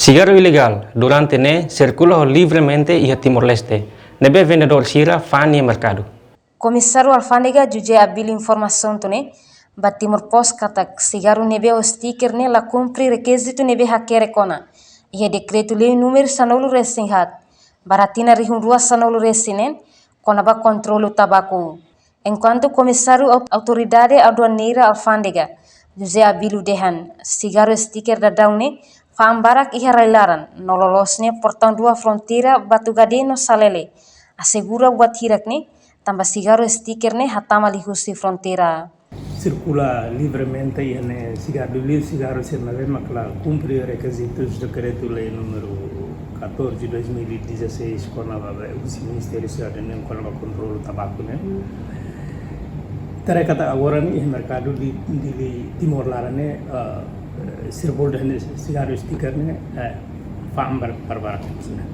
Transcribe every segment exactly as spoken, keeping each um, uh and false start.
Sigarru ilegál durante ne'e sirkula ho livremente iha Timor-Leste, ne'ebé vendedór sira fa'an iha merkadu. Komisáriu Alfándega José Abílio informa katak ne'e, ba Timor Post katak sigarru ne'ebé ho stiker ne'e la kumpre rekizitu ne'ebé hakerek ona iha Dekretu-Lei númeru sanulu-resin-haat, barra tinan rihun rua sanulu-resin-neen, kona-ba kontrolu tabaku. Enkuantu Komisáriu Aut-, Autoridade Aduaneira Alfándega, José Abílio dehan, sigarru stiker daudaun ne'e fa'an barak iha rai-laran, no loloos ne'e portaun rua fronteira Batugade no Salele. Asegura buat hirak ne'e, tanba sigarru stiker ne'e hatama liuhusi fronteira. Sirkula livremente iha ne'e sigarru, liu sigarru sira ne'ebé mak la kumpre rekizitus Dekretu-Lei númeru catorze dois mil e dezasseis, kona-ba husi Ministériu Saúde ne'e, kona-ba kontrolu tabaku ne'e. Haree katak agora ne'e iha merkadu di, di, di Timor laran ne'e, eh, sira bolu dehan sigarru stiker ne'e, eh, fa'an bar-, barbarak ne'e.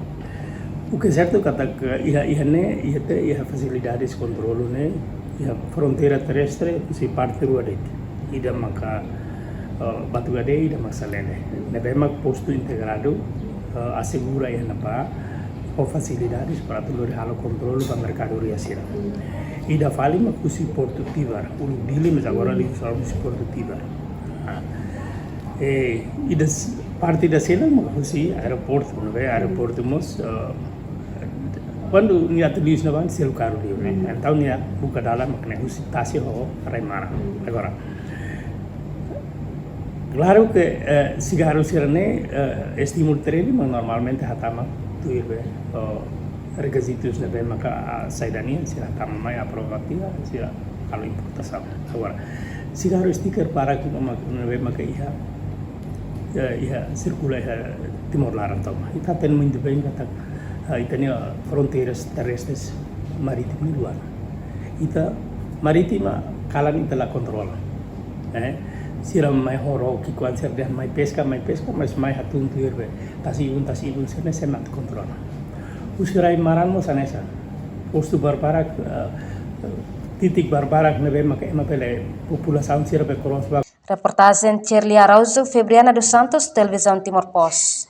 O que é certo katak iha, iha ne'e, iha te, iha fasilidades kontrolu ne'e, iha fronteira terrestre, husi parte rua de'it. Ida maka, eh, Batugade, ida maka Salele. Ne'ebé mak postu integradu, eh, asegura iha ne'ebá, ho fasilidades para atu lori halo kontrolu ba merkadoria sira. Ida fali mak husi Portu Tibar, uluk Dili, mas agora liu só husi Portu Tibar. Ah. Eh, ida s-, parte ida seluk mak husi aeroportu, ne'ebé aeroportu mós, eh, kuandu nia atu liu iha ne'ebá, selu karu liu, ne'e. Entaun nia buka dalan mak ne'e husi tasi ho rai-maran. Agora, klaru ke, eh, sigarru sira ne'e, eh, estímulu trade mak normalmente hatama tuir be, eh, rekizitus ne'ebé maka, ah, saida nian, sira hatama mai aprovativa, sira halo importasaun. Agora, sigarru stiker barak mak, ne'ebé maka iha, eh, iha sirkula iha Timor laran tomak. Ita hatene muito bem katak, ah, ita-nia fronteiras terrestres, marítima i luar. Ita marítima kalan ita la kontrola. Eh, sira mai ho ró ki'ikoan sira dehan mai peska, mai peska, mas mai hatún tuir be tasi-ibun, tasi-ibun sira ne'e sé mak atu kontrola. Husi rai-maran mós hanesan. Postu barbarak, eh, titik barbarak ne'ebé maka ema bele, populasaun sira bele cross ba. Reportajen Cherly Araújo, Febriana dos Santos, Televizaun Timor Post.